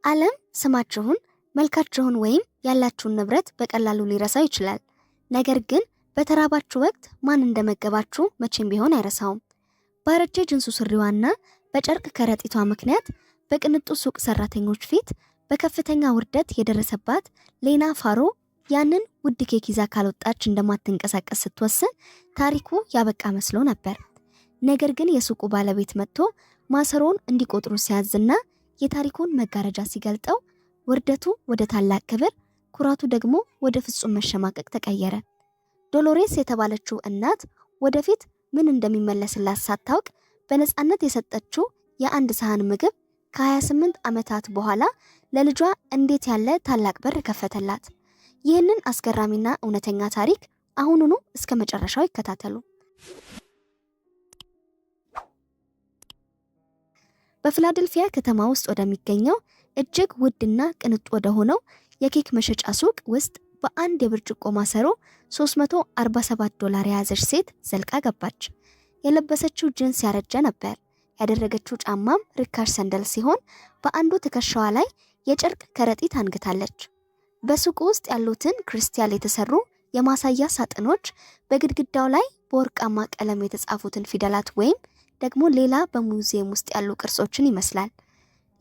ዓለም ስማችሁን፣ መልካችሁን ወይም ያላችሁን ንብረት በቀላሉ ሊረሳው ይችላል። ነገር ግን በተራባችሁ ወቅት ማን እንደመገባችሁ መቼም ቢሆን አይረሳውም። ባረጀ ጅንሱ ሱሪዋና በጨርቅ ከረጢቷ ምክንያት በቅንጡ ሱቅ ሰራተኞች ፊት በከፍተኛ ውርደት የደረሰባት ሌና ፋሮ ያንን ውድ ኬክ ይዛ ካልወጣች እንደማትንቀሳቀስ ስትወስን ታሪኩ ያበቃ መስሎ ነበር። ነገር ግን የሱቁ ባለቤት መጥቶ ማሰሮውን እንዲቆጥሩ ሲያዝና የታሪኩን መጋረጃ ሲገልጠው ውርደቱ ወደ ታላቅ ክብር፣ ኩራቱ ደግሞ ወደ ፍጹም መሸማቀቅ ተቀየረ። ዶሎሬስ የተባለችው እናት ወደፊት ምን እንደሚመለስላት ሳታውቅ በነፃነት የሰጠችው የአንድ ሳህን ምግብ ከ28 ዓመታት በኋላ ለልጇ እንዴት ያለ ታላቅ በር ከፈተላት! ይህንን አስገራሚና እውነተኛ ታሪክ አሁኑኑ እስከ መጨረሻው ይከታተሉ። በፊላደልፊያ ከተማ ውስጥ ወደሚገኘው እጅግ ውድና ቅንጡ ወደ ሆነው የኬክ መሸጫ ሱቅ ውስጥ በአንድ የብርጭቆ ማሰሮ $347 የያዘች ሴት ዘልቃ ገባች። የለበሰችው ጅንስ ያረጀ ነበር። ያደረገችው ጫማም ርካሽ ሰንደል ሲሆን በአንዱ ትከሻዋ ላይ የጨርቅ ከረጢት አንግታለች። በሱቁ ውስጥ ያሉትን ክሪስታል የተሰሩ የማሳያ ሳጥኖች፣ በግድግዳው ላይ በወርቃማ ቀለም የተጻፉትን ፊደላት ወይም ደግሞ ሌላ በሙዚየም ውስጥ ያሉ ቅርጾችን ይመስላል።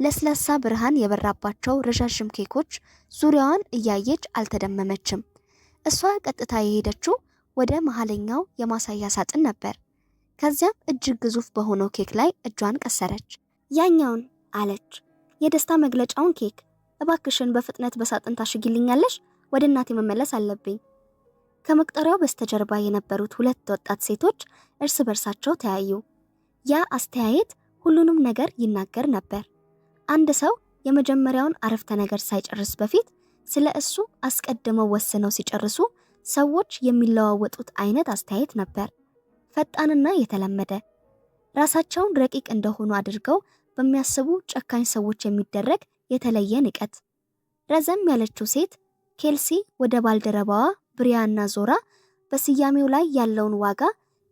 ለስላሳ ብርሃን የበራባቸው ረዣዥም ኬኮች ዙሪያዋን እያየች አልተደመመችም። እሷ ቀጥታ የሄደችው ወደ መሀለኛው የማሳያ ሳጥን ነበር። ከዚያም እጅግ ግዙፍ በሆነው ኬክ ላይ እጇን ቀሰረች። "ያኛውን" አለች። "የደስታ መግለጫውን ኬክ እባክሽን በፍጥነት በሳጥን ታሽጊልኛለሽ? ወደ እናቴ መመለስ አለብኝ።" ከመቁጠሪያው በስተጀርባ የነበሩት ሁለት ወጣት ሴቶች እርስ በርሳቸው ተያዩ። ያ አስተያየት ሁሉንም ነገር ይናገር ነበር። አንድ ሰው የመጀመሪያውን አረፍተ ነገር ሳይጨርስ በፊት ስለ እሱ አስቀድመው ወስነው ሲጨርሱ ሰዎች የሚለዋወጡት አይነት አስተያየት ነበር። ፈጣንና የተለመደ፣ ራሳቸውን ረቂቅ እንደሆኑ አድርገው በሚያስቡ ጨካኝ ሰዎች የሚደረግ የተለየ ንቀት። ረዘም ያለችው ሴት ኬልሲ ወደ ባልደረባዋ ብሪያና ዞራ በስያሜው ላይ ያለውን ዋጋ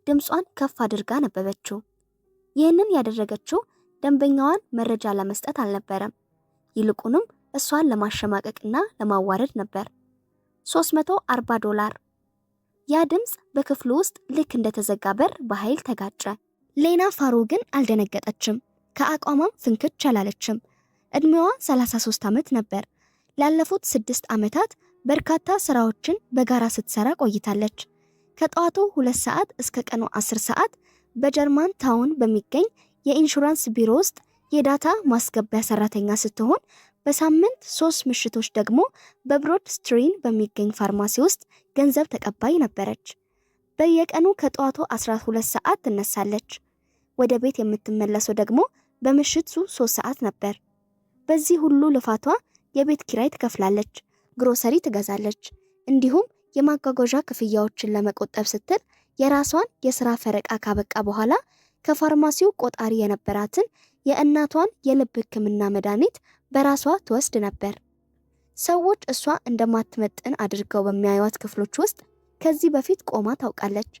ድምጿን ከፍ አድርጋ ነበበችው። ይህንን ያደረገችው ደንበኛዋን መረጃ ለመስጠት አልነበረም። ይልቁንም እሷን ለማሸማቀቅና ለማዋረድ ነበር። $340። ያ ድምፅ በክፍሉ ውስጥ ልክ እንደተዘጋ በር በኃይል ተጋጨ። ሌና ፋሮ ግን አልደነገጠችም። ከአቋሟም ፍንክች አላለችም። እድሜዋ 33 ዓመት ነበር። ላለፉት 6 ዓመታት በርካታ ስራዎችን በጋራ ስትሰራ ቆይታለች። ከጠዋቱ 2 ሰዓት እስከ ቀኑ 10 ሰዓት በጀርማን ታውን በሚገኝ የኢንሹራንስ ቢሮ ውስጥ የ data ማስገቢያ ሰራተኛ ስትሆን በሳምንት ሶስት ምሽቶች ደግሞ በብሮድ ስትሪት በሚገኝ ፋርማሲ ውስጥ ገንዘብ ተቀባይ ነበረች። በየቀኑ ከጠዋቱ 12 ሰዓት ትነሳለች። ወደ ቤት የምትመለሰው ደግሞ በምሽቱ 3 ሰዓት ነበር። በዚህ ሁሉ ልፋቷ የቤት ኪራይ ትከፍላለች፣ ግሮሰሪ ትገዛለች፣ እንዲሁም የማጓጓዣ ክፍያዎችን ለመቆጠብ ስትል የራሷን የስራ ፈረቃ ካበቃ በኋላ ከፋርማሲው ቆጣሪ የነበራትን የእናቷን የልብ ሕክምና መድኃኒት በራሷ ትወስድ ነበር። ሰዎች እሷ እንደማትመጥን አድርገው በሚያዩት ክፍሎች ውስጥ ከዚህ በፊት ቆማ ታውቃለች።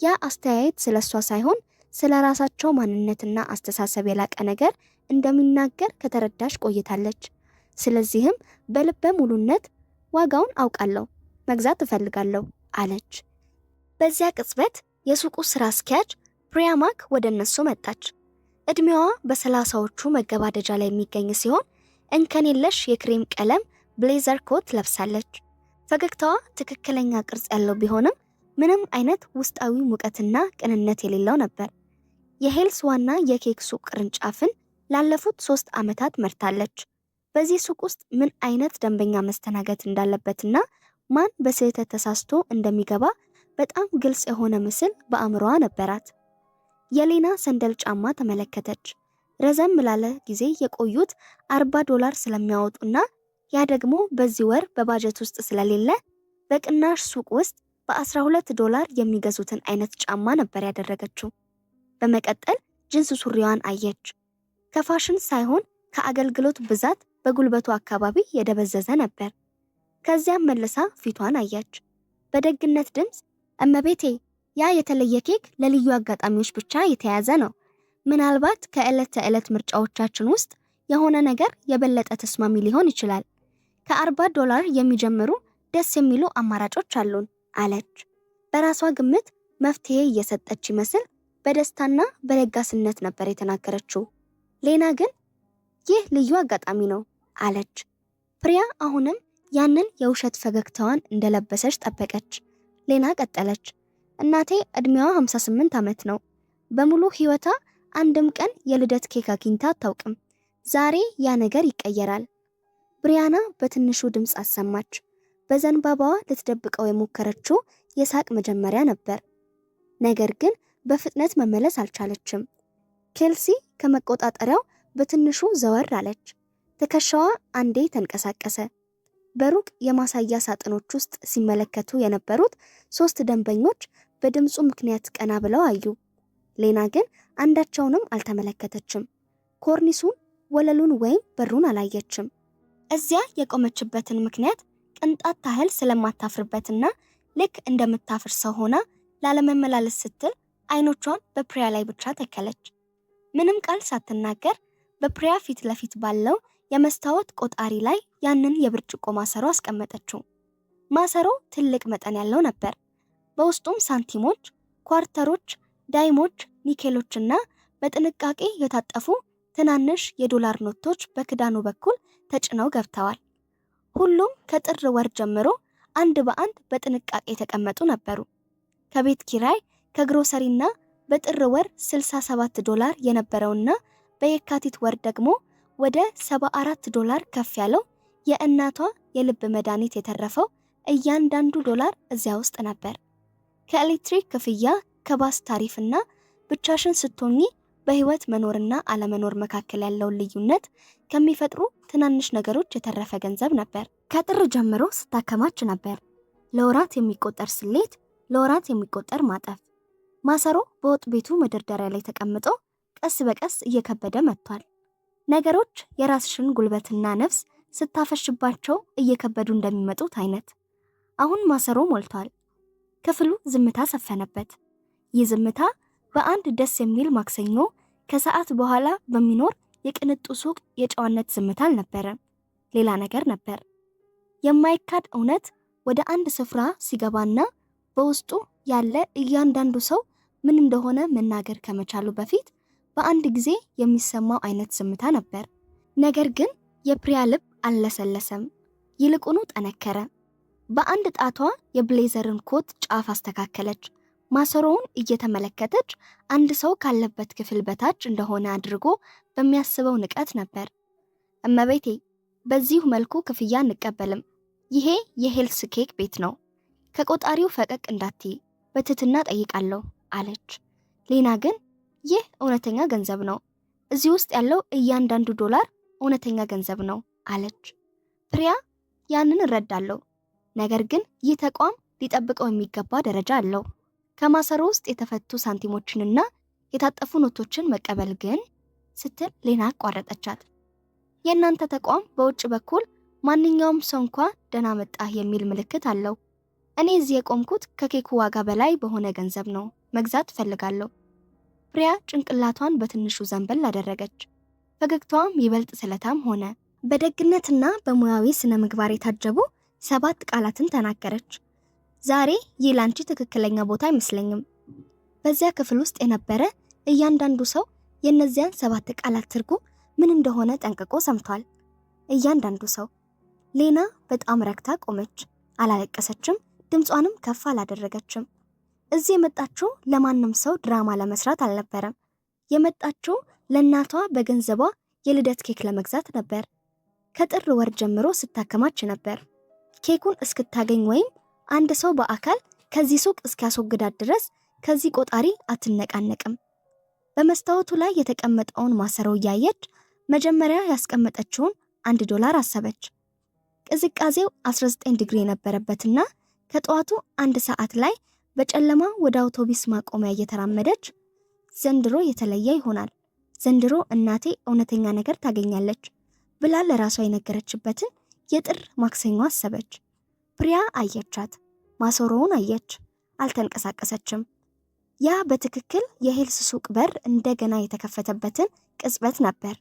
ያ አስተያየት ስለ እሷ ሳይሆን ስለ ራሳቸው ማንነትና አስተሳሰብ የላቀ ነገር እንደሚናገር ከተረዳች ቆይታለች። ስለዚህም በልበ ሙሉነት "ዋጋውን አውቃለሁ፣ መግዛት እፈልጋለሁ" አለች። በዚያ ቅጽበት የሱቁ ስራ አስኪያጅ ፕሪያማክ ወደ እነሱ መጣች። እድሜዋ በ30ዎቹ መገባደጃ ላይ የሚገኝ ሲሆን እንከን የለሽ የክሬም ቀለም blazer ኮት ለብሳለች። ፈገግታዋ ትክክለኛ ቅርጽ ያለው ቢሆንም ምንም አይነት ውስጣዊ ሙቀትና ቅንነት የሌለው ነበር። የሄልስ ዋና የኬክ ሱቅ ቅርንጫፍን ላለፉት 3 ዓመታት መርታለች። በዚህ ሱቅ ውስጥ ምን አይነት ደንበኛ መስተናገድ እንዳለበትና ማን በስህተት ተሳስቶ እንደሚገባ በጣም ግልጽ የሆነ ምስል በአእምሮዋ ነበራት። የሌና ሰንደል ጫማ ተመለከተች። ረዘም ላለ ጊዜ የቆዩት $40 ስለሚያወጡና ያ ደግሞ በዚህ ወር በባጀት ውስጥ ስለሌለ በቅናሽ ሱቅ ውስጥ በ12 ዶላር የሚገዙትን አይነት ጫማ ነበር ያደረገችው። በመቀጠል ጅንስ ሱሪዋን አየች። ከፋሽን ሳይሆን ከአገልግሎት ብዛት በጉልበቱ አካባቢ የደበዘዘ ነበር። ከዚያም መልሳ ፊቷን አየች። በደግነት ድምፅ "እመቤቴ፣ ያ የተለየ ኬክ ለልዩ አጋጣሚዎች ብቻ የተያዘ ነው። ምናልባት ከዕለት ተዕለት ምርጫዎቻችን ውስጥ የሆነ ነገር የበለጠ ተስማሚ ሊሆን ይችላል። ከ40 ዶላር የሚጀምሩ ደስ የሚሉ አማራጮች አሉን" አለች። በራሷ ግምት መፍትሄ እየሰጠች ይመስል በደስታና በለጋስነት ነበር የተናገረችው። ሌና ግን "ይህ ልዩ አጋጣሚ ነው" አለች። ፕሪያ አሁንም ያንን የውሸት ፈገግታዋን እንደለበሰች ጠበቀች። ሌና ቀጠለች። "እናቴ ዕድሜዋ 58 ዓመት ነው። በሙሉ ሕይወቷ አንድም ቀን የልደት ኬክ አግኝታ አታውቅም። ዛሬ ያ ነገር ይቀየራል።" ብሪያና በትንሹ ድምፅ አሰማች። በዘንባባዋ ልትደብቀው የሞከረችው የሳቅ መጀመሪያ ነበር። ነገር ግን በፍጥነት መመለስ አልቻለችም። ኬልሲ ከመቆጣጠሪያው በትንሹ ዘወር አለች። ትከሻዋ አንዴ ተንቀሳቀሰ። በሩቅ የማሳያ ሳጥኖች ውስጥ ሲመለከቱ የነበሩት ሶስት ደንበኞች በድምፁ ምክንያት ቀና ብለው አዩ። ሌና ግን አንዳቸውንም አልተመለከተችም። ኮርኒሱን፣ ወለሉን ወይም በሩን አላየችም። እዚያ የቆመችበትን ምክንያት ቅንጣት ታህል ስለማታፍርበትና ልክ እንደምታፍር ሰው ሆና ላለመመላለስ ስትል አይኖቿን በፕሪያ ላይ ብቻ ተከለች። ምንም ቃል ሳትናገር በፕሪያ ፊት ለፊት ባለው የመስታወት ቆጣሪ ላይ ያንን የብርጭቆ ማሰሮ አስቀመጠችው። ማሰሮ ትልቅ መጠን ያለው ነበር። በውስጡም ሳንቲሞች፣ quarter ኦች፣ dime ኦች፣ ኒኬሎችና በጥንቃቄ የታጠፉ ትናንሽ የዶላር ኖቶች በክዳኑ በኩል ተጭነው ገብተዋል። ሁሉም ከጥር ወር ጀምሮ አንድ በአንድ በጥንቃቄ የተቀመጡ ነበሩ። ከቤት ኪራይ፣ ከግሮሰሪና በጥር ወር 67 ዶላር የነበረውና በየካቲት ወር ደግሞ ወደ 74 ዶላር ከፍ ያለው የእናቷ የልብ መድኃኒት የተረፈው እያንዳንዱ ዶላር እዚያ ውስጥ ነበር። ከኤሌክትሪክ ክፍያ፣ ከባስ ታሪፍና ብቻሽን ስትሆኚ በህይወት መኖርና አለመኖር መካከል ያለውን ልዩነት ከሚፈጥሩ ትናንሽ ነገሮች የተረፈ ገንዘብ ነበር። ከጥር ጀምሮ ስታከማች ነበር። ለወራት የሚቆጠር ስሌት፣ ለወራት የሚቆጠር ማጠፍ። ማሰሮ በወጥ ቤቱ መደርደሪያ ላይ ተቀምጦ ቀስ በቀስ እየከበደ መጥቷል። ነገሮች የራስሽን ጉልበትና ነፍስ ስታፈሽባቸው እየከበዱ እንደሚመጡት አይነት። አሁን ማሰሮ ሞልቷል። ክፍሉ ዝምታ ሰፈነበት። ይህ ዝምታ በአንድ ደስ የሚል ማክሰኞ ከሰዓት በኋላ በሚኖር የቅንጡ ሱቅ የጨዋነት ዝምታ አልነበረም። ሌላ ነገር ነበር። የማይካድ እውነት ወደ አንድ ስፍራ ሲገባና በውስጡ ያለ እያንዳንዱ ሰው ምን እንደሆነ መናገር ከመቻሉ በፊት በአንድ ጊዜ የሚሰማው አይነት ዝምታ ነበር። ነገር ግን የፕሪያ ልብ አልለሰለሰም፣ ይልቁኑ ጠነከረ። በአንድ ጣቷ የ blazer ን ኮት ጫፍ አስተካከለች። ማሰሮውን እየተመለከተች አንድ ሰው ካለበት ክፍል በታች እንደሆነ አድርጎ በሚያስበው ንቀት ነበር። "እመቤቴ፣ በዚሁ መልኩ ክፍያ አንቀበልም። ይሄ የሄልስ ኬክ ቤት ነው። ከቆጣሪው ፈቀቅ እንዳትይ በትህትና ጠይቃለሁ" አለች። ሌና ግን "ይህ እውነተኛ ገንዘብ ነው። እዚህ ውስጥ ያለው እያንዳንዱ ዶላር እውነተኛ ገንዘብ ነው" አለች። ፕሪያ "ያንን እረዳለሁ። ነገር ግን ይህ ተቋም ሊጠብቀው የሚገባ ደረጃ አለው። ከማሰሮ ውስጥ የተፈቱ ሳንቲሞችንና የታጠፉ ኖቶችን መቀበል ግን" ስትል ሌና አቋረጠቻት። "የእናንተ ተቋም በውጭ በኩል ማንኛውም ሰው እንኳን ደህና መጣህ የሚል ምልክት አለው። እኔ እዚህ የቆምኩት ከኬኩ ዋጋ በላይ በሆነ ገንዘብ ነው። መግዛት እፈልጋለሁ።" ፕሪያ ጭንቅላቷን በትንሹ ዘንበል አደረገች። ፈገግታዋም ይበልጥ ስለታም ሆነ። በደግነትና በሙያዊ ስነ ምግባር የታጀቡ ሰባት ቃላትን ተናገረች። "ዛሬ ይህ ላንቺ ትክክለኛ ቦታ አይመስለኝም።" በዚያ ክፍል ውስጥ የነበረ እያንዳንዱ ሰው የእነዚያን ሰባት ቃላት ትርጉም ምን እንደሆነ ጠንቅቆ ሰምቷል። እያንዳንዱ ሰው። ሌና በጣም ረክታ ቆመች። አላለቀሰችም፣ ድምጿንም ከፍ አላደረገችም። እዚህ የመጣችው ለማንም ሰው ድራማ ለመስራት አልነበረም። የመጣችው ለእናቷ በገንዘቧ የልደት ኬክ ለመግዛት ነበር። ከጥር ወር ጀምሮ ስታከማች ነበር። ኬኩን እስክታገኝ ወይም አንድ ሰው በአካል ከዚህ ሱቅ እስኪያስወግዳት ድረስ ከዚህ ቆጣሪ አትነቃነቅም። በመስታወቱ ላይ የተቀመጠውን ማሰሮ እያየች መጀመሪያ ያስቀመጠችውን 1 ዶላር አሰበች። ቅዝቃዜው 19 ዲግሪ የነበረበትና ከጠዋቱ 1 ሰዓት ላይ በጨለማ ወደ አውቶቡስ ማቆሚያ እየተራመደች "ዘንድሮ የተለየ ይሆናል፣ ዘንድሮ እናቴ እውነተኛ ነገር ታገኛለች" ብላ ለራሷ የነገረችበትን የጥር ማክሰኞ አሰበች። ፕሪያ አየቻት፣ ማሰሮውን አየች፣ አልተንቀሳቀሰችም። ያ በትክክል የሄልስ ሱቅ በር እንደገና የተከፈተበትን ቅጽበት ነበር።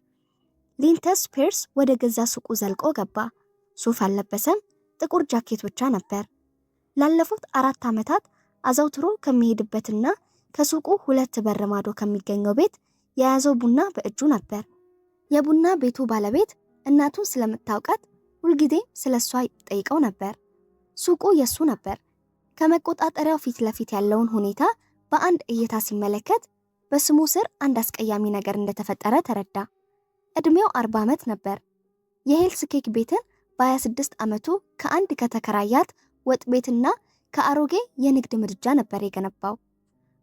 ሊንተን ፒርስ ወደ ገዛ ሱቁ ዘልቆ ገባ። ሱፍ አልለበሰም፣ ጥቁር ጃኬት ብቻ ነበር። ላለፉት 4 ዓመታት አዘውትሮ ከሚሄድበትና ከሱቁ ሁለት በር ማዶ ከሚገኘው ቤት የያዘው ቡና በእጁ ነበር። የቡና ቤቱ ባለቤት እናቱን ስለምታውቃት ሁልጊዜም ስለ እሷ ይጠይቀው ነበር። ሱቁ የሱ ነበር። ከመቆጣጠሪያው ፊት ለፊት ያለውን ሁኔታ በአንድ እይታ ሲመለከት በስሙ ስር አንድ አስቀያሚ ነገር እንደተፈጠረ ተረዳ። ዕድሜው 40 ዓመት ነበር። የሄልስ ኬክ ቤትን በ26 ዓመቱ ከአንድ ከተከራያት ወጥ ቤትና ከአሮጌ የንግድ ምድጃ ነበር የገነባው።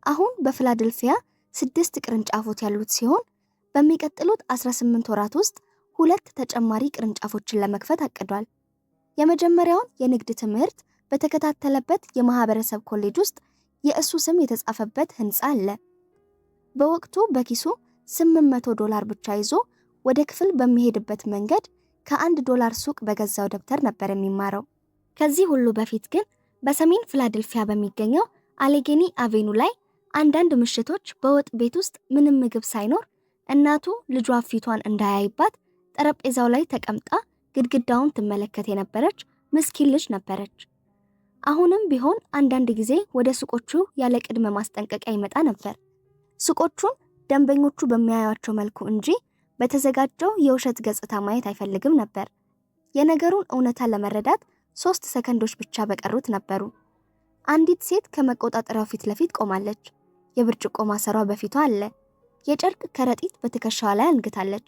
አሁን በፊላደልፊያ ስድስት ቅርንጫፎች ያሉት ሲሆን በሚቀጥሉት 18 ወራት ውስጥ ሁለት ተጨማሪ ቅርንጫፎችን ለመክፈት አቅዷል። የመጀመሪያውን የንግድ ትምህርት በተከታተለበት የማህበረሰብ ኮሌጅ ውስጥ የእሱ ስም የተጻፈበት ህንፃ አለ። በወቅቱ በኪሱ $800 ብቻ ይዞ ወደ ክፍል በሚሄድበት መንገድ ከ1 ዶላር ሱቅ በገዛው ደብተር ነበር የሚማረው። ከዚህ ሁሉ በፊት ግን በሰሜን ፊላደልፊያ በሚገኘው አሌጌኒ አቬኑ ላይ አንዳንድ ምሽቶች በወጥ ቤት ውስጥ ምንም ምግብ ሳይኖር እናቱ ልጇ ፊቷን እንዳያይባት ጠረጴዛው ላይ ተቀምጣ ግድግዳውን ትመለከት የነበረች ምስኪን ልጅ ነበረች። አሁንም ቢሆን አንዳንድ ጊዜ ወደ ሱቆቹ ያለ ቅድመ ማስጠንቀቂያ ይመጣ ነበር። ሱቆቹን ደንበኞቹ በሚያዩቸው መልኩ እንጂ በተዘጋጀው የውሸት ገጽታ ማየት አይፈልግም ነበር። የነገሩን እውነታ ለመረዳት 3 ሰከንዶች ብቻ በቀሩት ነበሩ። አንዲት ሴት ከመቆጣጠሪያው ፊት ለፊት ቆማለች። የብርጭቆ ማሰሯ በፊቷ አለ። የጨርቅ ከረጢት በትከሻዋ ላይ አንግታለች።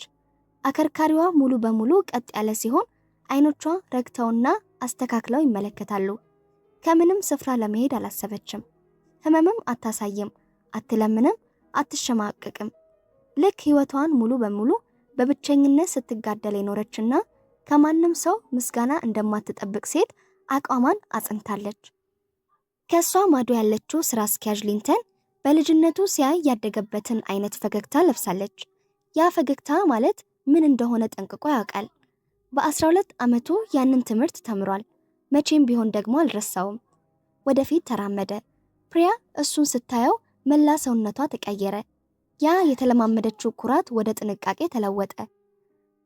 አከርካሪዋ ሙሉ በሙሉ ቀጥ ያለ ሲሆን አይኖቿ ረግተውና አስተካክለው ይመለከታሉ። ከምንም ስፍራ ለመሄድ አላሰበችም። ህመምም አታሳይም፣ አትለምንም፣ አትሸማቀቅም። ልክ ህይወቷን ሙሉ በሙሉ በብቸኝነት ስትጋደል የኖረችና ከማንም ሰው ምስጋና እንደማትጠብቅ ሴት አቋሟን አጽንታለች። ከእሷ ማዶ ያለችው ስራ አስኪያጅ ሊንተን በልጅነቱ ሲያይ ያደገበትን አይነት ፈገግታ ለብሳለች። ያ ፈገግታ ማለት ምን እንደሆነ ጠንቅቆ ያውቃል። በ12 ዓመቱ ያንን ትምህርት ተምሯል። መቼም ቢሆን ደግሞ አልረሳውም። ወደፊት ተራመደ። ፕሪያ እሱን ስታየው መላ ሰውነቷ ተቀየረ። ያ የተለማመደችው ኩራት ወደ ጥንቃቄ ተለወጠ።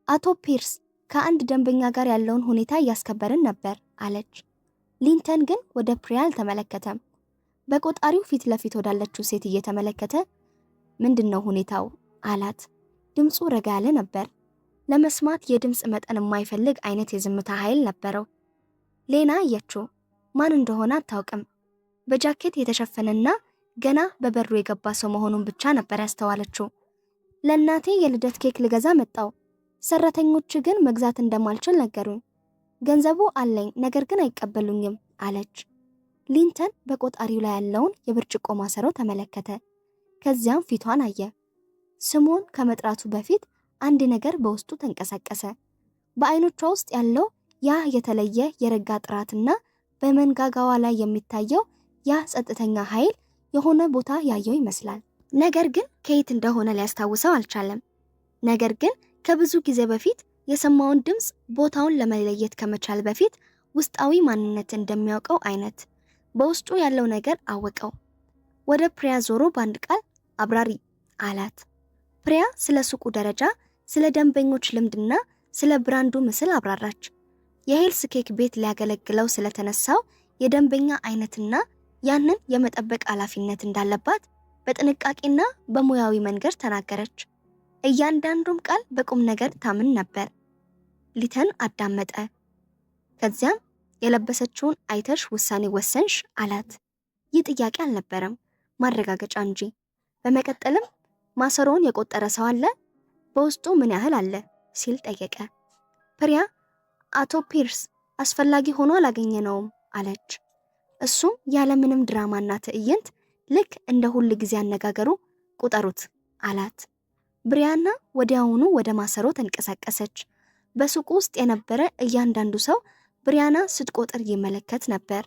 "አቶ ፒርስ፣ ከአንድ ደንበኛ ጋር ያለውን ሁኔታ እያስከበርን ነበር" አለች። ሊንተን ግን ወደ ፕሪያ አልተመለከተም። በቆጣሪው ፊት ለፊት ወዳለችው ሴት እየተመለከተ "ምንድን ነው ሁኔታው?" አላት። ድምፁ ረጋ ያለ ነበር። ለመስማት የድምፅ መጠን የማይፈልግ አይነት የዝምታ ኃይል ነበረው። ሌና አየችው። ማን እንደሆነ አታውቅም። በጃኬት የተሸፈነና ገና በበሩ የገባ ሰው መሆኑን ብቻ ነበር ያስተዋለችው። "ለእናቴ የልደት ኬክ ልገዛ መጣሁ። ሰራተኞች ግን መግዛት እንደማልችል ነገሩኝ። ገንዘቡ አለኝ፣ ነገር ግን አይቀበሉኝም" አለች። ሊንተን በቆጣሪው ላይ ያለውን የብርጭቆ ማሰሮ ተመለከተ። ከዚያም ፊቷን አየ። ስሙን ከመጥራቱ በፊት አንድ ነገር በውስጡ ተንቀሳቀሰ። በአይኖቿ ውስጥ ያለው ያ የተለየ የረጋ ጥራትና በመንጋጋዋ ላይ የሚታየው ያ ጸጥተኛ ኃይል የሆነ ቦታ ያየው ይመስላል። ነገር ግን ከየት እንደሆነ ሊያስታውሰው አልቻለም። ነገር ግን ከብዙ ጊዜ በፊት የሰማውን ድምፅ ቦታውን ለመለየት ከመቻል በፊት ውስጣዊ ማንነት እንደሚያውቀው አይነት በውስጡ ያለው ነገር አወቀው። ወደ ፕሪያ ዞሮ በአንድ ቃል "አብራሪ" አላት። ፕሪያ ስለ ሱቁ ደረጃ፣ ስለ ደንበኞች ልምድና ስለ ብራንዱ ምስል አብራራች። የሄልስ ኬክ ቤት ሊያገለግለው ስለተነሳው የደንበኛ አይነትና ያንን የመጠበቅ ኃላፊነት እንዳለባት በጥንቃቄና በሙያዊ መንገድ ተናገረች። እያንዳንዱም ቃል በቁም ነገር ታምን ነበር። ሊተን አዳመጠ። ከዚያም "የለበሰችውን አይተሽ ውሳኔ ወሰንሽ?" አላት። ይህ ጥያቄ አልነበረም፣ ማረጋገጫ እንጂ። በመቀጠልም "ማሰሮውን የቆጠረ ሰው አለ? በውስጡ ምን ያህል አለ?" ሲል ጠየቀ። ፕሪያ "አቶ ፒርስ፣ አስፈላጊ ሆኖ አላገኘነውም" አለች። እሱም ያለምንም ድራማና ትዕይንት ልክ እንደ ሁል ጊዜ አነጋገሩ "ቁጠሩት" አላት። ብሪያና ወዲያውኑ ወደ ማሰሮ ተንቀሳቀሰች። በሱቁ ውስጥ የነበረ እያንዳንዱ ሰው ብሪያና ስትቆጥር ይመለከት ነበር።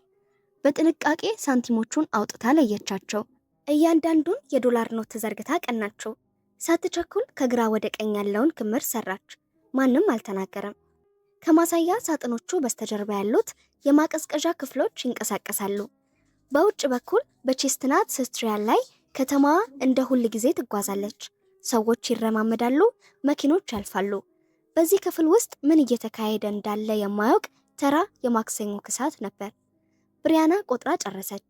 በጥንቃቄ ሳንቲሞቹን አውጥታ ለየቻቸው። እያንዳንዱን የዶላር ኖት ዘርግታ ቀናቸው። ሳትቸኩል ከግራ ወደ ቀኝ ያለውን ክምር ሰራች። ማንም አልተናገረም። ከማሳያ ሳጥኖቹ በስተጀርባ ያሉት የማቀዝቀዣ ክፍሎች ይንቀሳቀሳሉ። በውጭ በኩል በቼስትናት ስትሪት ላይ ከተማዋ እንደ ሁል ጊዜ ትጓዛለች። ሰዎች ይረማመዳሉ፣ መኪኖች ያልፋሉ። በዚህ ክፍል ውስጥ ምን እየተካሄደ እንዳለ የማያውቅ ተራ የማክሰኞ ክሳት ነበር። ብሪያና ቆጥራ ጨረሰች።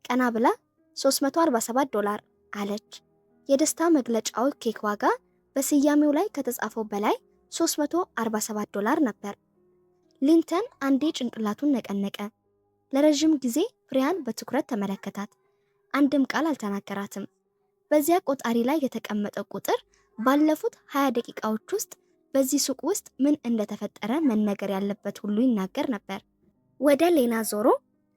ቀና ብላ $347 አለች። የደስታ መግለጫው ኬክ ዋጋ በስያሜው ላይ ከተጻፈው በላይ $347 ነበር። ሊንተን አንዴ ጭንቅላቱን ነቀነቀ። ለረዥም ጊዜ ብሪያን በትኩረት ተመለከታት። አንድም ቃል አልተናገራትም። በዚያ ቆጣሪ ላይ የተቀመጠው ቁጥር ባለፉት 20 ደቂቃዎች ውስጥ በዚህ ሱቅ ውስጥ ምን እንደተፈጠረ መነገር ያለበት ሁሉ ይናገር ነበር። ወደ ሌና ዞሮ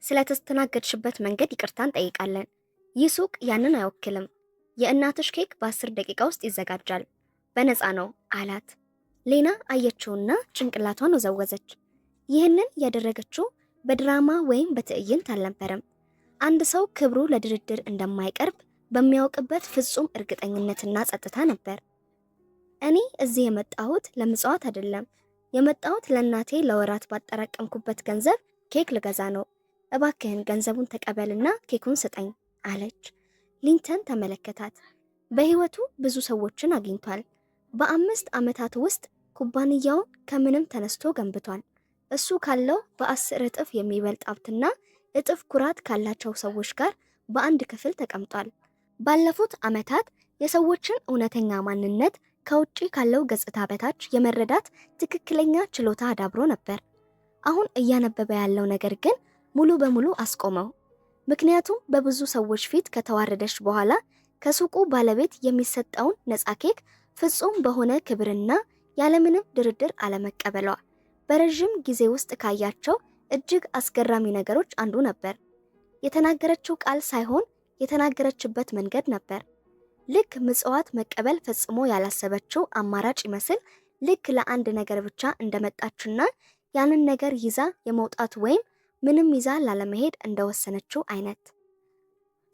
ስለተስተናገድሽበት መንገድ ይቅርታ እንጠይቃለን። ይህ ሱቅ ያንን አይወክልም። የእናትሽ ኬክ በ10 ደቂቃ ውስጥ ይዘጋጃል፣ በነፃ ነው አላት። ሌና አየችውና ጭንቅላቷን ወዘወዘች። ይህንን ያደረገችው በድራማ ወይም በትዕይንት አልነበረም። አንድ ሰው ክብሩ ለድርድር እንደማይቀርብ በሚያውቅበት ፍጹም እርግጠኝነትና ጸጥታ ነበር። እኔ እዚህ የመጣሁት ለምጽዋት አይደለም። የመጣሁት ለእናቴ ለወራት ባጠራቀምኩበት ገንዘብ ኬክ ልገዛ ነው። እባክህን ገንዘቡን ተቀበልና ኬኩን ስጠኝ አለች። ሊንተን ተመለከታት። በህይወቱ ብዙ ሰዎችን አግኝቷል። በ5 ዓመታት ውስጥ ኩባንያውን ከምንም ተነስቶ ገንብቷል። እሱ ካለው በ10 እጥፍ የሚበልጥ ሀብትና እጥፍ ኩራት ካላቸው ሰዎች ጋር በአንድ ክፍል ተቀምጧል። ባለፉት ዓመታት የሰዎችን እውነተኛ ማንነት ከውጪ ካለው ገጽታ በታች የመረዳት ትክክለኛ ችሎታ አዳብሮ ነበር። አሁን እያነበበ ያለው ነገር ግን ሙሉ በሙሉ አስቆመው። ምክንያቱም በብዙ ሰዎች ፊት ከተዋረደች በኋላ ከሱቁ ባለቤት የሚሰጠውን ነፃ ኬክ ፍጹም በሆነ ክብርና ያለምንም ድርድር አለመቀበሏ በረዥም ጊዜ ውስጥ ካያቸው እጅግ አስገራሚ ነገሮች አንዱ ነበር። የተናገረችው ቃል ሳይሆን የተናገረችበት መንገድ ነበር። ልክ ምጽዋት መቀበል ፈጽሞ ያላሰበችው አማራጭ ይመስል፣ ልክ ለአንድ ነገር ብቻ እንደመጣችና ያንን ነገር ይዛ የመውጣት ወይም ምንም ይዛ ላለመሄድ እንደወሰነችው አይነት።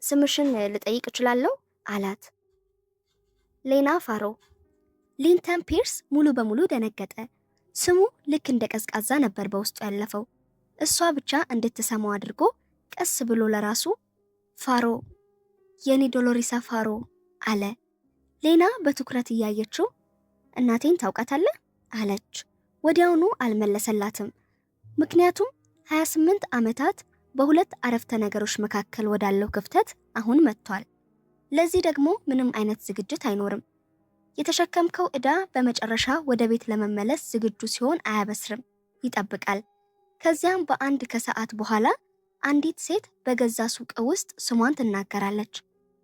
ስምሽን ልጠይቅ እችላለሁ? አላት። ሌና ፋሮ። ሊንተን ፒርስ ሙሉ በሙሉ ደነገጠ። ስሙ ልክ እንደ ቀዝቃዛ ነበር በውስጡ ያለፈው። እሷ ብቻ እንድትሰማው አድርጎ ቀስ ብሎ ለራሱ ፋሮ፣ የኔ ዶሎሪሳ ፋሮ አለ። ሌና በትኩረት እያየችው እናቴን ታውቃታለህ? አለች። ወዲያውኑ አልመለሰላትም። ምክንያቱም 28 ዓመታት በሁለት አረፍተ ነገሮች መካከል ወዳለው ክፍተት አሁን መጥቷል። ለዚህ ደግሞ ምንም አይነት ዝግጅት አይኖርም። የተሸከምከው ዕዳ በመጨረሻ ወደ ቤት ለመመለስ ዝግጁ ሲሆን አያበስርም፣ ይጠብቃል። ከዚያም በአንድ ከሰዓት በኋላ አንዲት ሴት በገዛ ሱቅ ውስጥ ስሟን ትናገራለች።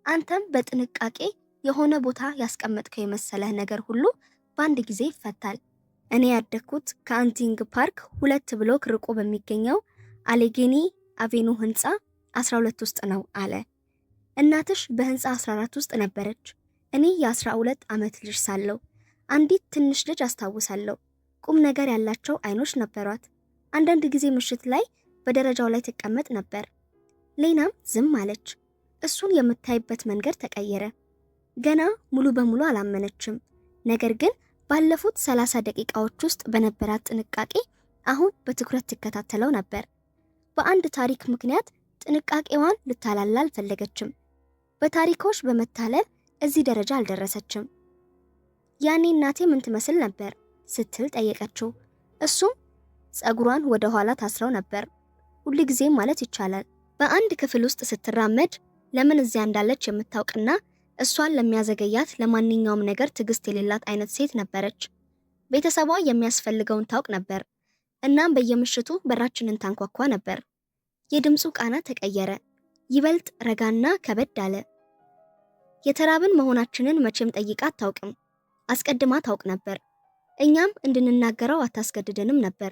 አንተም በጥንቃቄ የሆነ ቦታ ያስቀመጥከው የመሰለህ ነገር ሁሉ በአንድ ጊዜ ይፈታል። እኔ ያደግኩት ከአንቲንግ ፓርክ 2 ብሎክ ርቆ በሚገኘው አሌጌኒ አቬኑ ህንፃ 12 ውስጥ ነው አለ። እናትሽ በህንፃ 14 ውስጥ ነበረች። እኔ የ12 ዓመት ልጅ ሳለሁ አንዲት ትንሽ ልጅ አስታውሳለሁ። ቁም ነገር ያላቸው አይኖች ነበሯት። አንዳንድ ጊዜ ምሽት ላይ በደረጃው ላይ ትቀመጥ ነበር። ሌናም ዝም አለች። እሱን የምታይበት መንገድ ተቀየረ። ገና ሙሉ በሙሉ አላመነችም። ነገር ግን ባለፉት 30 ደቂቃዎች ውስጥ በነበራት ጥንቃቄ አሁን በትኩረት ትከታተለው ነበር። በአንድ ታሪክ ምክንያት ጥንቃቄዋን ልታላላ አልፈለገችም። በታሪኮች በመታለል እዚህ ደረጃ አልደረሰችም። ያኔ እናቴ ምን ትመስል ነበር ስትል ጠየቀችው። እሱም ጸጉሯን ወደ ኋላ ታስረው ነበር፣ ሁሉ ጊዜ ማለት ይቻላል። በአንድ ክፍል ውስጥ ስትራመድ ለምን እዚያ እንዳለች የምታውቅና እሷን ለሚያዘገያት ለማንኛውም ነገር ትዕግስት የሌላት አይነት ሴት ነበረች። ቤተሰቧ የሚያስፈልገውን ታውቅ ነበር። እናም በየምሽቱ በራችንን ታንኳኳ ነበር። የድምፁ ቃና ተቀየረ፣ ይበልጥ ረጋና ከበድ አለ። የተራብን መሆናችንን መቼም ጠይቃ አታውቅም። አስቀድማ ታውቅ ነበር። እኛም እንድንናገረው አታስገድደንም ነበር።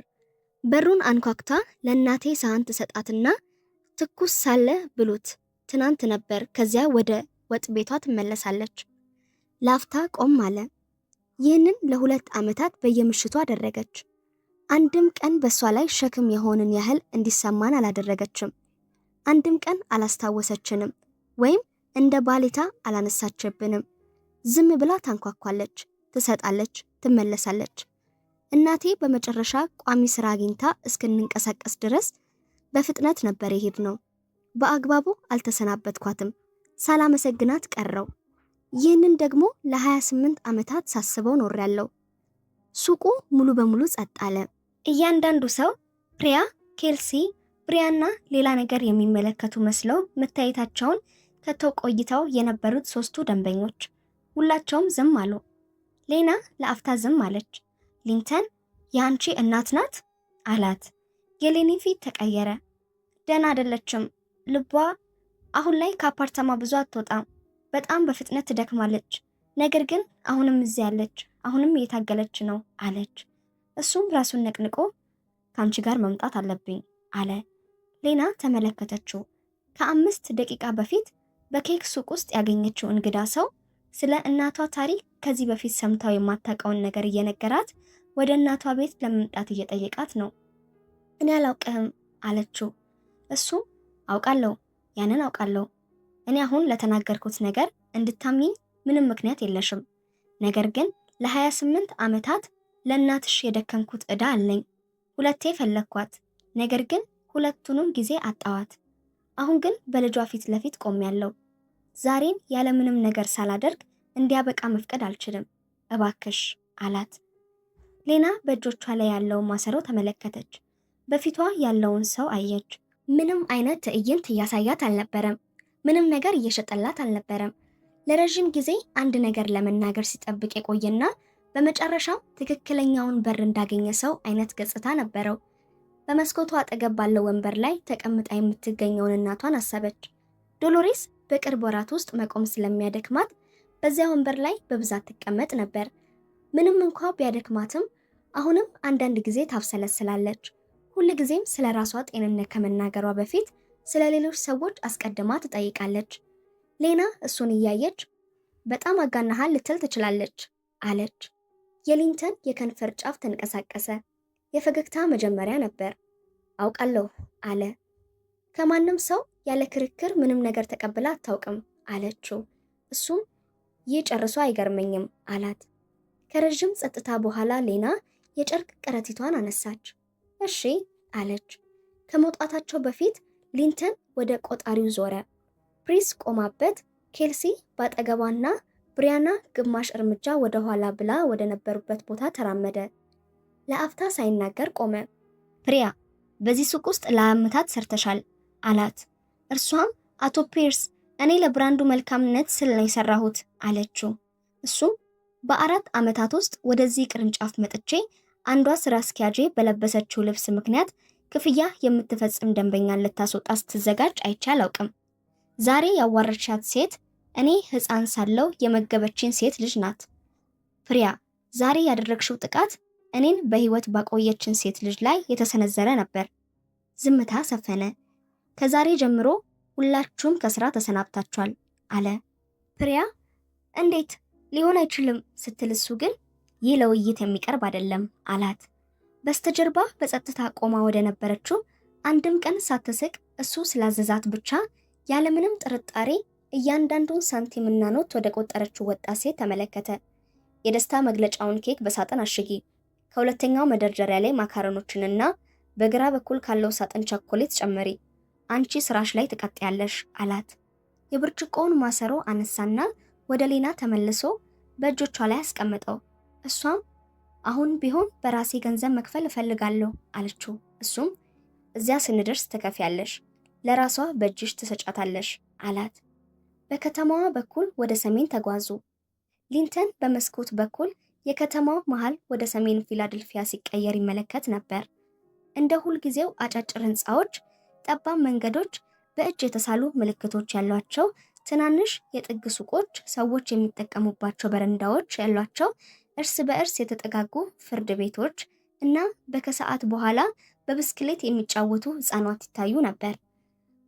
በሩን አንኳኩታ ለእናቴ ሳህን ትሰጣትና ትኩስ ሳለ ብሉት፣ ትናንት ነበር። ከዚያ ወደ ወጥ ቤቷ ትመለሳለች። ላፍታ ቆም አለ። ይህንን ለ2 ዓመታት በየምሽቱ አደረገች። አንድም ቀን በሷ ላይ ሸክም የሆንን ያህል እንዲሰማን አላደረገችም። አንድም ቀን አላስታወሰችንም ወይም እንደ ባሌታ አላነሳችብንም። ዝም ብላ ታንኳኳለች፣ ትሰጣለች፣ ትመለሳለች። እናቴ በመጨረሻ ቋሚ ስራ አግኝታ እስክንንቀሳቀስ ድረስ በፍጥነት ነበር የሄድነው። በአግባቡ አልተሰናበትኳትም። ሳላመሰግናት ቀረው። ይህንን ደግሞ ለ28 ዓመታት ሳስበው ኖሬያለሁ። ሱቁ ሙሉ በሙሉ ጸጥ አለ። እያንዳንዱ ሰው ፕሪያ፣ ኬልሲ፣ ብሪያና ሌላ ነገር የሚመለከቱ መስለው መታየታቸውን ከተው ቆይተው የነበሩት ሶስቱ ደንበኞች ሁላቸውም ዝም አሉ። ሌና ለአፍታ ዝም አለች። ሊንተን "የአንቺ እናት ናት?" አላት። የሌኒ ፊት ተቀየረ። "ደህና አይደለችም። ልቧ አሁን ላይ ከአፓርታማ ብዙ አትወጣም። በጣም በፍጥነት ትደክማለች። ነገር ግን አሁንም እዚያ አለች። አሁንም እየታገለች ነው" አለች። እሱም ራሱን ነቅንቆ "ከአንቺ ጋር መምጣት አለብኝ" አለ። ሌና ተመለከተችው። ከ5 ደቂቃ በፊት በኬክ ሱቅ ውስጥ ያገኘችው እንግዳ ሰው ስለ እናቷ ታሪክ ከዚህ በፊት ሰምታው የማታውቀውን ነገር እየነገራት ወደ እናቷ ቤት ለመምጣት እየጠየቃት ነው። "እኔ አላውቅህም" አለችው። እሱም "አውቃለሁ፣ ያንን አውቃለሁ። እኔ አሁን ለተናገርኩት ነገር እንድታምኚኝ ምንም ምክንያት የለሽም። ነገር ግን ለ28 ዓመታት ለእናትሽ የደከምኩት ዕዳ አለኝ። ሁለቴ ፈለግኳት፣ ነገር ግን ሁለቱንም ጊዜ አጣኋት። አሁን ግን በልጇ ፊት ለፊት ቆሜያለሁ። ዛሬን ያለምንም ነገር ሳላደርግ እንዲያበቃ መፍቀድ አልችልም። እባክሽ" አላት። ሌና በእጆቿ ላይ ያለውን ማሰሮ ተመለከተች። በፊቷ ያለውን ሰው አየች። ምንም አይነት ትዕይንት እያሳያት አልነበረም። ምንም ነገር እየሸጠላት አልነበረም። ለረዥም ጊዜ አንድ ነገር ለመናገር ሲጠብቅ የቆየና በመጨረሻም ትክክለኛውን በር እንዳገኘ ሰው አይነት ገጽታ ነበረው። በመስኮቱ አጠገብ ባለው ወንበር ላይ ተቀምጣ የምትገኘውን እናቷን አሰበች። ዶሎሬስ በቅርብ ወራት ውስጥ መቆም ስለሚያደክማት በዚያ ወንበር ላይ በብዛት ትቀመጥ ነበር። ምንም እንኳ ቢያደክማትም አሁንም አንዳንድ ጊዜ ታብሰለስላለች። ሁል ጊዜም ስለ ራሷ ጤንነት ከመናገሯ በፊት ስለ ሌሎች ሰዎች አስቀድማ ትጠይቃለች። ሌና እሱን እያየች "በጣም አጋናሃል" ልትል ትችላለች አለች። የሊንተን የከንፈር ጫፍ ተንቀሳቀሰ። የፈገግታ መጀመሪያ ነበር። "አውቃለሁ" አለ። "ከማንም ሰው ያለ ክርክር ምንም ነገር ተቀብላ አታውቅም" አለችው። እሱም "ይህ ጨርሶ አይገርመኝም" አላት። ከረዥም ጸጥታ በኋላ ሌና የጨርቅ ከረጢቷን አነሳች። "እሺ" አለች። ከመውጣታቸው በፊት ሊንተን ወደ ቆጣሪው ዞረ። ፕሪስ ቆማበት፣ ኬልሲ ባጠገቧና ብሪያና ግማሽ እርምጃ ወደ ኋላ ብላ ወደ ነበሩበት ቦታ ተራመደ። ለአፍታ ሳይናገር ቆመ። "ፕሪያ፣ በዚህ ሱቅ ውስጥ ለዓመታት ሰርተሻል" አላት። እርሷም "አቶ ፒርስ፣ እኔ ለብራንዱ መልካምነት ስል ነው የሰራሁት" አለችው። እሱም "በ4 ዓመታት ውስጥ ወደዚህ ቅርንጫፍ መጥቼ አንዷ ስራ አስኪያጄ በለበሰችው ልብስ ምክንያት ክፍያ የምትፈጽም ደንበኛን ልታስወጣ ስትዘጋጅ አይቼ አላውቅም። ዛሬ ያዋረድሻት ሴት እኔ ሕፃን ሳለሁ የመገበችኝ ሴት ልጅ ናት። ፕሪያ፣ ዛሬ ያደረግሽው ጥቃት እኔን በህይወት ባቆየችን ሴት ልጅ ላይ የተሰነዘረ ነበር።" ዝምታ ሰፈነ። "ከዛሬ ጀምሮ ሁላችሁም ከስራ ተሰናብታችኋል" አለ። ፕሪያ "እንዴት ሊሆን አይችልም" ስትል እሱ ግን "ይህ ለውይይት የሚቀርብ አይደለም" አላት። በስተጀርባ በጸጥታ ቆማ ወደ ነበረችው፣ አንድም ቀን ሳትስቅ እሱ ስላዘዛት ብቻ ያለምንም ጥርጣሬ እያንዳንዱን ሳንቲምና ኖት ወደ ቆጠረችው ወጣት ሴት ተመለከተ። "የደስታ መግለጫውን ኬክ በሳጥን አሽጊ፣ ከሁለተኛው መደርደሪያ ላይ ማካረኖችንና በግራ በኩል ካለው ሳጥን ቸኮሌት ጨምሪ። አንቺ ስራሽ ላይ ትቀጥያለሽ" አላት። የብርጭቆውን ማሰሮ አነሳና ወደ ሌና ተመልሶ በእጆቿ ላይ አስቀመጠው። እሷም "አሁን ቢሆን በራሴ ገንዘብ መክፈል እፈልጋለሁ" አለችው። እሱም "እዚያ ስንደርስ ትከፍያለሽ፣ ለራሷ በእጅሽ ትሰጫታለሽ" አላት። በከተማዋ በኩል ወደ ሰሜን ተጓዙ። ሊንተን በመስኮት በኩል የከተማው መሃል ወደ ሰሜን ፊላደልፊያ ሲቀየር ይመለከት ነበር። እንደ ሁልጊዜው አጫጭር ህንፃዎች፣ ጠባብ መንገዶች፣ በእጅ የተሳሉ ምልክቶች ያሏቸው ትናንሽ የጥግ ሱቆች፣ ሰዎች የሚጠቀሙባቸው በረንዳዎች ያሏቸው እርስ በእርስ የተጠጋጉ ፍርድ ቤቶች እና በከሰዓት በኋላ በብስክሌት የሚጫወቱ ህፃናት ይታዩ ነበር።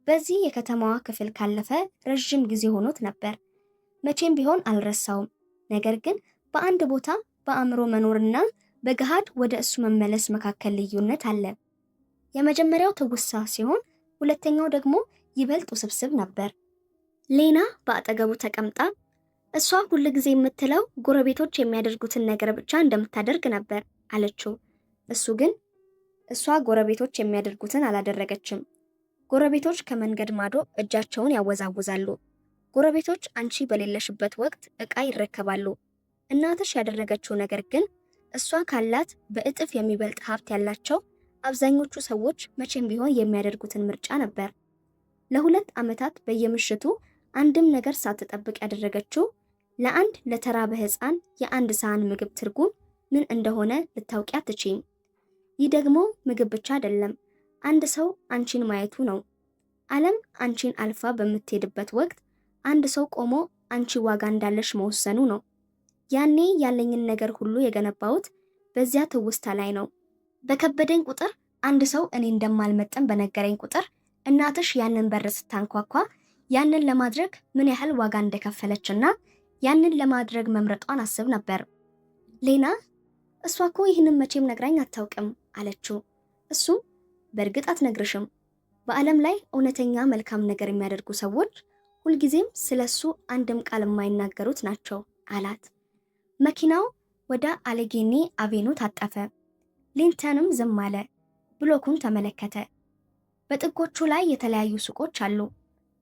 በዚህ የከተማዋ ክፍል ካለፈ ረዥም ጊዜ ሆኖት ነበር። መቼም ቢሆን አልረሳውም። ነገር ግን በአንድ ቦታ በአእምሮ መኖርና በገሃድ ወደ እሱ መመለስ መካከል ልዩነት አለ። የመጀመሪያው ትውስታ ሲሆን፣ ሁለተኛው ደግሞ ይበልጥ ውስብስብ ነበር። ሌና በአጠገቡ ተቀምጣ "እሷ ሁል ጊዜ የምትለው ጎረቤቶች የሚያደርጉትን ነገር ብቻ እንደምታደርግ ነበር" አለችው። እሱ ግን "እሷ ጎረቤቶች የሚያደርጉትን አላደረገችም። ጎረቤቶች ከመንገድ ማዶ እጃቸውን ያወዛውዛሉ። ጎረቤቶች አንቺ በሌለሽበት ወቅት ዕቃ ይረከባሉ። እናትሽ ያደረገችው ነገር ግን እሷ ካላት በእጥፍ የሚበልጥ ሀብት ያላቸው አብዛኞቹ ሰዎች መቼም ቢሆን የሚያደርጉትን ምርጫ ነበር። ለ2 ዓመታት በየምሽቱ አንድም ነገር ሳትጠብቅ ያደረገችው ለአንድ ለተራበ ሕፃን የአንድ ሳህን ምግብ ትርጉም ምን እንደሆነ ልታውቂ አትችይም። ይህ ደግሞ ምግብ ብቻ አይደለም፣ አንድ ሰው አንቺን ማየቱ ነው። ዓለም አንቺን አልፋ በምትሄድበት ወቅት አንድ ሰው ቆሞ አንቺ ዋጋ እንዳለሽ መወሰኑ ነው። ያኔ ያለኝን ነገር ሁሉ የገነባሁት በዚያ ትውስታ ላይ ነው። በከበደኝ ቁጥር፣ አንድ ሰው እኔ እንደማልመጥን በነገረኝ ቁጥር፣ እናትሽ ያንን በር ስታንኳኳ ያንን ለማድረግ ምን ያህል ዋጋ እንደከፈለችና ያንን ለማድረግ መምረጧን አስብ ነበር። ሌና "እሷ እኮ ይህንን መቼም ነግራኝ አታውቅም" አለችው። እሱም "በእርግጥ አትነግርሽም። በዓለም ላይ እውነተኛ መልካም ነገር የሚያደርጉ ሰዎች ሁልጊዜም ስለሱ አንድም ቃል የማይናገሩት ናቸው" አላት። መኪናው ወደ አሌጌኒ አቬኑ ታጠፈ። ሊንተንም ዝም አለ። ብሎኩን ተመለከተ። በጥጎቹ ላይ የተለያዩ ሱቆች አሉ።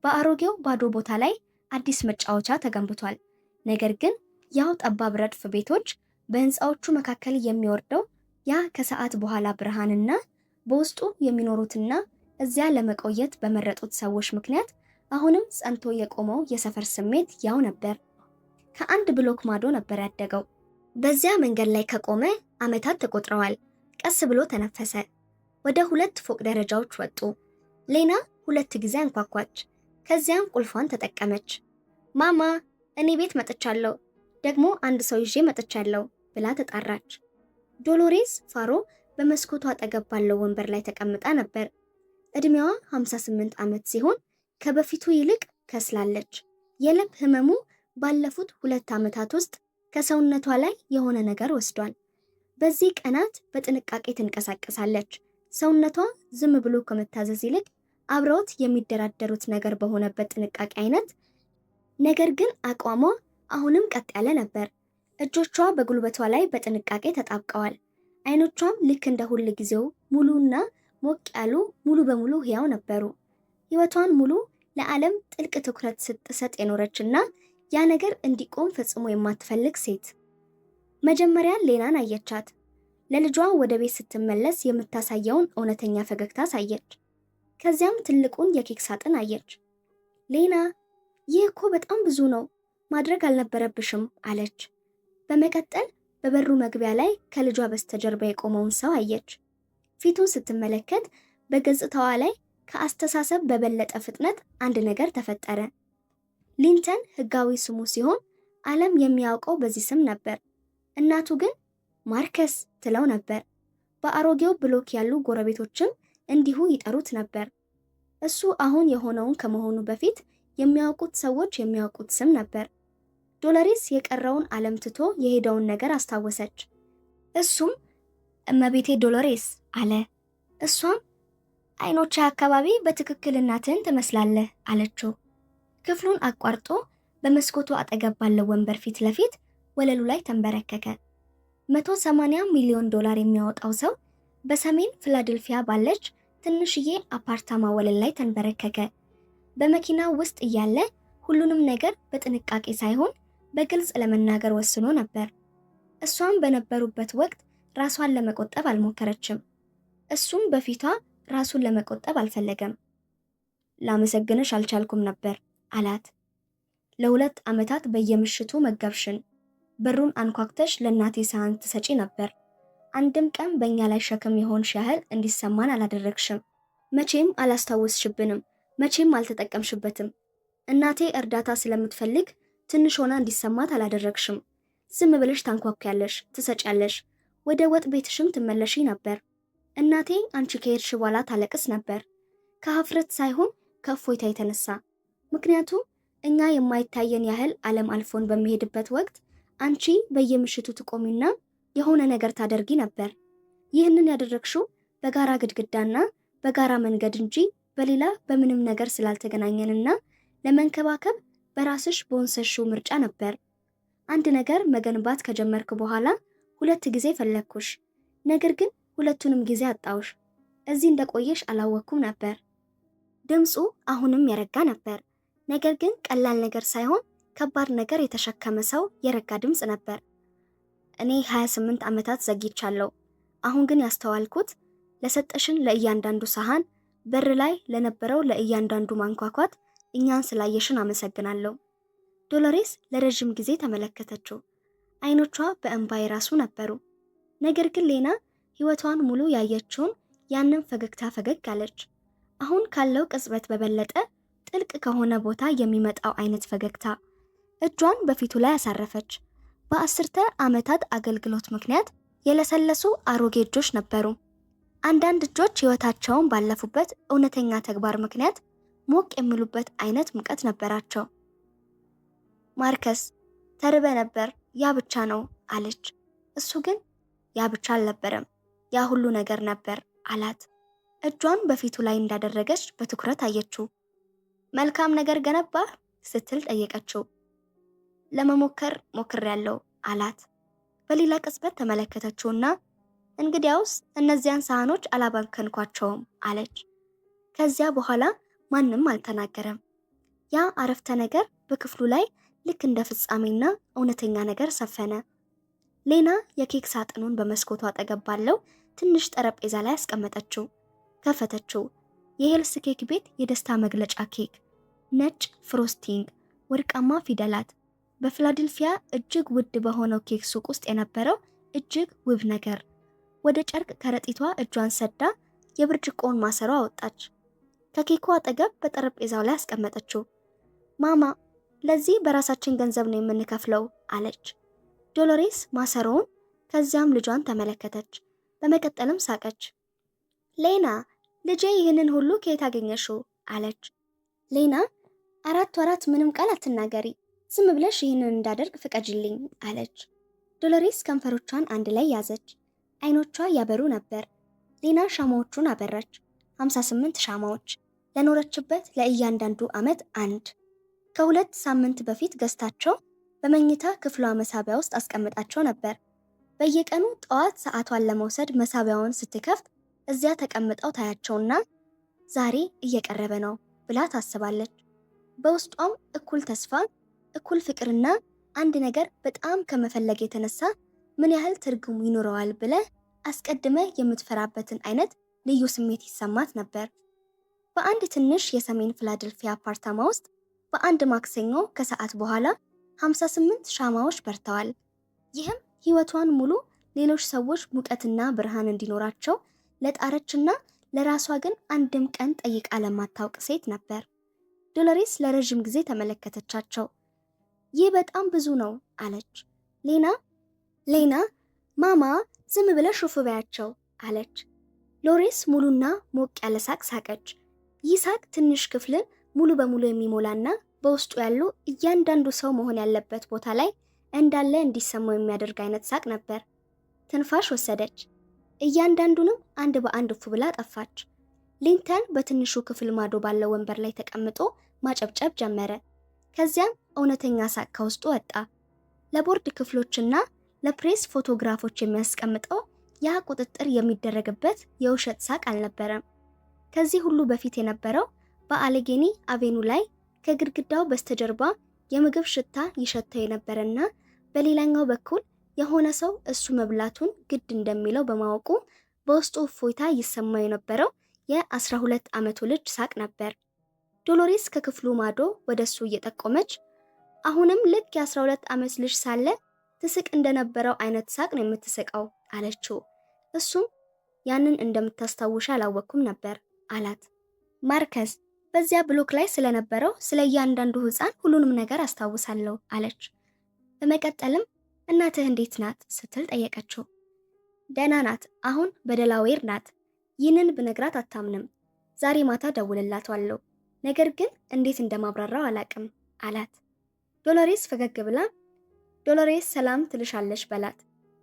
በአሮጌው ባዶ ቦታ ላይ አዲስ መጫወቻ ተገንብቷል። ነገር ግን ያው ጠባብ ረድፍ ቤቶች፣ በህንፃዎቹ መካከል የሚወርደው ያ ከሰዓት በኋላ ብርሃንና በውስጡ የሚኖሩትና እዚያ ለመቆየት በመረጡት ሰዎች ምክንያት አሁንም ጸንቶ የቆመው የሰፈር ስሜት ያው ነበር። ከአንድ ብሎክ ማዶ ነበር ያደገው። በዚያ መንገድ ላይ ከቆመ ዓመታት ተቆጥረዋል። ቀስ ብሎ ተነፈሰ። ወደ ሁለት ፎቅ ደረጃዎች ወጡ። ሌና ሁለት ጊዜ አንኳኳች። ከዚያም ቁልፏን ተጠቀመች። "ማማ፣ እኔ ቤት መጥቻለሁ፣ ደግሞ አንድ ሰው ይዤ መጥቻለሁ" ብላ ተጣራች። ዶሎሬስ ፋሮ በመስኮቱ አጠገብ ባለው ወንበር ላይ ተቀምጣ ነበር። ዕድሜዋ 58 ዓመት ሲሆን ከበፊቱ ይልቅ ከስላለች። የልብ ህመሙ ባለፉት 2 ዓመታት ውስጥ ከሰውነቷ ላይ የሆነ ነገር ወስዷል። በዚህ ቀናት በጥንቃቄ ትንቀሳቀሳለች። ሰውነቷ ዝም ብሎ ከመታዘዝ ይልቅ አብረውት የሚደራደሩት ነገር በሆነበት ጥንቃቄ አይነት። ነገር ግን አቋሟ አሁንም ቀጥ ያለ ነበር። እጆቿ በጉልበቷ ላይ በጥንቃቄ ተጣብቀዋል። አይኖቿም ልክ እንደ ሁል ጊዜው ሙሉና ሞቅ ያሉ፣ ሙሉ በሙሉ ሕያው ነበሩ። ሕይወቷን ሙሉ ለዓለም ጥልቅ ትኩረት ስትሰጥ የኖረችና ያ ነገር እንዲቆም ፈጽሞ የማትፈልግ ሴት። መጀመሪያ ሌናን አየቻት። ለልጇ ወደ ቤት ስትመለስ የምታሳየውን እውነተኛ ፈገግታ አሳየች። ከዚያም ትልቁን የኬክ ሳጥን አየች። "ሌና፣ ይህ እኮ በጣም ብዙ ነው፣ ማድረግ አልነበረብሽም" አለች። በመቀጠል በበሩ መግቢያ ላይ ከልጇ በስተጀርባ የቆመውን ሰው አየች። ፊቱን ስትመለከት በገጽታዋ ላይ ከአስተሳሰብ በበለጠ ፍጥነት አንድ ነገር ተፈጠረ። ሊንተን ሕጋዊ ስሙ ሲሆን ዓለም የሚያውቀው በዚህ ስም ነበር። እናቱ ግን ማርከስ ትለው ነበር። በአሮጌው ብሎክ ያሉ ጎረቤቶችም እንዲሁ ይጠሩት ነበር። እሱ አሁን የሆነውን ከመሆኑ በፊት የሚያውቁት ሰዎች የሚያውቁት ስም ነበር። ዶሎሬስ የቀረውን ዓለም ትቶ የሄደውን ነገር አስታወሰች። እሱም "እመቤቴ ዶሎሬስ" አለ። እሷም "አይኖችህ አካባቢ በትክክል እናትህን ትመስላለህ" አለችው። ክፍሉን አቋርጦ በመስኮቱ አጠገብ ባለው ወንበር ፊት ለፊት ወለሉ ላይ ተንበረከከ። 180 ሚሊዮን ዶላር የሚያወጣው ሰው በሰሜን ፊላዴልፊያ ባለች ትንሽዬ አፓርታማ ወለል ላይ ተንበረከከ። በመኪናው ውስጥ እያለ ሁሉንም ነገር በጥንቃቄ ሳይሆን በግልጽ ለመናገር ወስኖ ነበር። እሷም በነበሩበት ወቅት ራሷን ለመቆጠብ አልሞከረችም። እሱም በፊቷ ራሱን ለመቆጠብ አልፈለገም። "ላመሰግንሽ አልቻልኩም ነበር" አላት። "ለ2 ዓመታት በየምሽቱ መገብሽን፣ በሩን አንኳኩተሽ ለእናቴ ሳህን ትሰጪ ነበር። አንድም ቀን በእኛ ላይ ሸክም የሆንሽ ያህል እንዲሰማን አላደረግሽም። መቼም አላስታወስሽብንም፣ መቼም አልተጠቀምሽበትም። እናቴ እርዳታ ስለምትፈልግ ትንሽ ሆና እንዲሰማት አላደረግሽም። ዝም ብለሽ ታንኳኳያለሽ፣ ትሰጫለሽ፣ ወደ ወጥ ቤትሽም ትመለሺ ነበር። እናቴ አንቺ ከሄድሽ በኋላ ታለቅስ ነበር፣ ከሀፍረት ሳይሆን ከእፎይታ የተነሳ። ምክንያቱም እኛ የማይታየን ያህል ዓለም አልፎን በሚሄድበት ወቅት አንቺ በየምሽቱ ትቆሚና የሆነ ነገር ታደርጊ ነበር። ይህንን ያደረግሽው በጋራ ግድግዳና በጋራ መንገድ እንጂ በሌላ በምንም ነገር ስላልተገናኘንና ለመንከባከብ በራስሽ በወሰንሽው ምርጫ ነበር። አንድ ነገር መገንባት ከጀመርክ በኋላ ሁለት ጊዜ ፈለግኩሽ፣ ነገር ግን ሁለቱንም ጊዜ አጣሁሽ። እዚህ እንደቆየሽ አላወቅኩም ነበር።" ድምፁ አሁንም የረጋ ነበር። ነገር ግን ቀላል ነገር ሳይሆን ከባድ ነገር የተሸከመ ሰው የረጋ ድምፅ ነበር። እኔ 28 ዓመታት ዘግይቻለሁ። አሁን ግን ያስተዋልኩት ለሰጠሽን ለእያንዳንዱ ሰሃን፣ በር ላይ ለነበረው ለእያንዳንዱ ማንኳኳት እኛን ስላየሽን አመሰግናለሁ። ዶሎሬስ ለረዥም ጊዜ ተመለከተችው። አይኖቿ በእንባ የራሱ ነበሩ። ነገር ግን ሌና ሕይወቷን ሙሉ ያየችውን ያንን ፈገግታ ፈገግ አለች። አሁን ካለው ቅጽበት በበለጠ ጥልቅ ከሆነ ቦታ የሚመጣው አይነት ፈገግታ። እጇን በፊቱ ላይ አሳረፈች። በአስርተ ዓመታት አገልግሎት ምክንያት የለሰለሱ አሮጌ እጆች ነበሩ። አንዳንድ እጆች ሕይወታቸውን ባለፉበት እውነተኛ ተግባር ምክንያት ሞቅ የሚሉበት አይነት ሙቀት ነበራቸው። ማርከስ፣ ተርበ ነበር፣ ያ ብቻ ነው አለች። እሱ ግን ያ ብቻ አልነበረም፣ ያ ሁሉ ነገር ነበር አላት። እጇን በፊቱ ላይ እንዳደረገች በትኩረት አየችው። መልካም ነገር ገነባህ ስትል ጠየቀችው። ለመሞከር ሞክሬያለሁ አላት። በሌላ ቅጽበት ተመለከተችውና እንግዲያውስ እነዚያን ሳህኖች አላባከንኳቸውም አለች። ከዚያ በኋላ ማንም አልተናገረም። ያ አረፍተ ነገር በክፍሉ ላይ ልክ እንደ ፍጻሜና እውነተኛ ነገር ሰፈነ። ሌና የኬክ ሳጥኑን በመስኮቱ አጠገብ ባለው ትንሽ ጠረጴዛ ላይ አስቀመጠችው። ከፈተችው። የሄልስ ኬክ ቤት የደስታ መግለጫ ኬክ፣ ነጭ frosting፣ ወርቃማ ፊደላት፣ በፊላደልፊያ እጅግ ውድ በሆነው ኬክ ሱቅ ውስጥ የነበረው እጅግ ውብ ነገር። ወደ ጨርቅ ከረጢቷ እጇን ሰዳ የብርጭቆውን ማሰሮ አወጣች። ከኬኩ አጠገብ በጠረጴዛው ላይ አስቀመጠችው። ማማ፣ ለዚህ በራሳችን ገንዘብ ነው የምንከፍለው አለች። ዶሎሬስ ማሰሮውን ከዚያም ልጇን ተመለከተች። በመቀጠልም ሳቀች። ሌና፣ ልጄ ይህንን ሁሉ ከየት አገኘሽው? አለች። ሌና 4 ወራት ምንም ቃል አትናገሪ፣ ዝም ብለሽ ይህንን እንዳደርግ ፍቀጅልኝ አለች። ዶሎሬስ ከንፈሮቿን አንድ ላይ ያዘች። አይኖቿ ያበሩ ነበር። ሌና ሻማዎቹን አበራች። 58 ሻማዎች ለኖረችበት ለእያንዳንዱ ዓመት አንድ። ከ2 ሳምንት በፊት ገዝታቸው በመኝታ ክፍሏ መሳቢያ ውስጥ አስቀምጣቸው ነበር። በየቀኑ ጠዋት ሰዓቷን ለመውሰድ መሳቢያውን ስትከፍት እዚያ ተቀምጠው ታያቸውና ዛሬ እየቀረበ ነው ብላ ታስባለች። በውስጧም እኩል ተስፋ፣ እኩል ፍቅርና አንድ ነገር በጣም ከመፈለግ የተነሳ ምን ያህል ትርጉም ይኖረዋል ብለህ አስቀድመህ የምትፈራበትን አይነት ልዩ ስሜት ይሰማት ነበር። በአንድ ትንሽ የሰሜን ፊላደልፊያ አፓርታማ ውስጥ በአንድ ማክሰኞ ከሰዓት በኋላ 58 ሻማዎች በርተዋል። ይህም ሕይወቷን ሙሉ ሌሎች ሰዎች ሙቀትና ብርሃን እንዲኖራቸው ለጣረችና ለራሷ ግን አንድም ቀን ጠይቃ ለማታውቅ ሴት ነበር። ዶሎሬስ ለረዥም ጊዜ ተመለከተቻቸው። ይህ በጣም ብዙ ነው አለች። ሌና ማማ፣ ዝም ብለሽ ኡፍ በያቸው አለች። ሎሬስ ሙሉና ሞቅ ያለ ሳቅ ሳቀች። ይህ ሳቅ ትንሽ ክፍልን ሙሉ በሙሉ የሚሞላና በውስጡ ያሉ እያንዳንዱ ሰው መሆን ያለበት ቦታ ላይ እንዳለ እንዲሰማው የሚያደርግ አይነት ሳቅ ነበር። ትንፋሽ ወሰደች። እያንዳንዱንም አንድ በአንድ እፉ ብላ ጠፋች። ሊንተን በትንሹ ክፍል ማዶ ባለው ወንበር ላይ ተቀምጦ ማጨብጨብ ጀመረ። ከዚያም እውነተኛ ሳቅ ከውስጡ ወጣ። ለቦርድ ክፍሎችና ለፕሬስ ፎቶግራፎች የሚያስቀምጠው ያ ቁጥጥር የሚደረግበት የውሸት ሳቅ አልነበረም። ከዚህ ሁሉ በፊት የነበረው በአሌጌኒ አቬኑ ላይ ከግድግዳው በስተጀርባ የምግብ ሽታ ይሸተው የነበረና በሌላኛው በኩል የሆነ ሰው እሱ መብላቱን ግድ እንደሚለው በማወቁ በውስጡ እፎይታ ይሰማው የነበረው የ12 ዓመቱ ልጅ ሳቅ ነበር። ዶሎሬስ ከክፍሉ ማዶ ወደ እሱ እየጠቆመች አሁንም ልክ የ12 ዓመት ልጅ ሳለ ትስቅ እንደነበረው አይነት ሳቅ ነው የምትስቀው አለችው። እሱም ያንን እንደምታስታውሻ አላወቅኩም ነበር አላት። ማርከስ፣ በዚያ ብሎክ ላይ ስለነበረው ስለ እያንዳንዱ ሕፃን ሁሉንም ነገር አስታውሳለሁ አለች። በመቀጠልም እናትህ እንዴት ናት ስትል ጠየቀችው። ደህና ናት፣ አሁን በደላዌር ናት። ይህንን ብነግራት አታምንም። ዛሬ ማታ ደውልላታለሁ፣ ነገር ግን እንዴት እንደማብራራው አላቅም አላት። ዶሎሬስ ፈገግ ብላ ዶሎሬስ ሰላም ትልሻለች በላት፣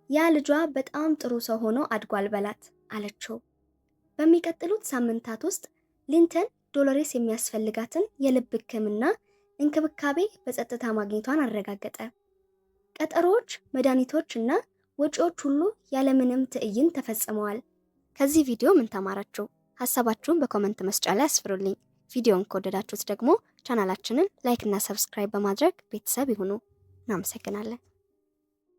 ያ ልጇ በጣም ጥሩ ሰው ሆኖ አድጓል በላት አለችው። በሚቀጥሉት ሳምንታት ውስጥ ሊንተን ዶሎሬስ የሚያስፈልጋትን የልብ ሕክምና እንክብካቤ በጸጥታ ማግኘቷን አረጋገጠ። ቀጠሮዎች፣ መድኃኒቶች እና ወጪዎች ሁሉ ያለምንም ትዕይንት ተፈጽመዋል። ከዚህ ቪዲዮ ምን ተማራችሁ? ሀሳባችሁን በ comment መስጫ ላይ አስፍሩልኝ። ቪዲዮውን ከወደዳችሁት ደግሞ ቻናላችንን like እና subscribe በማድረግ ቤተሰብ ይሁኑ። እናመሰግናለን።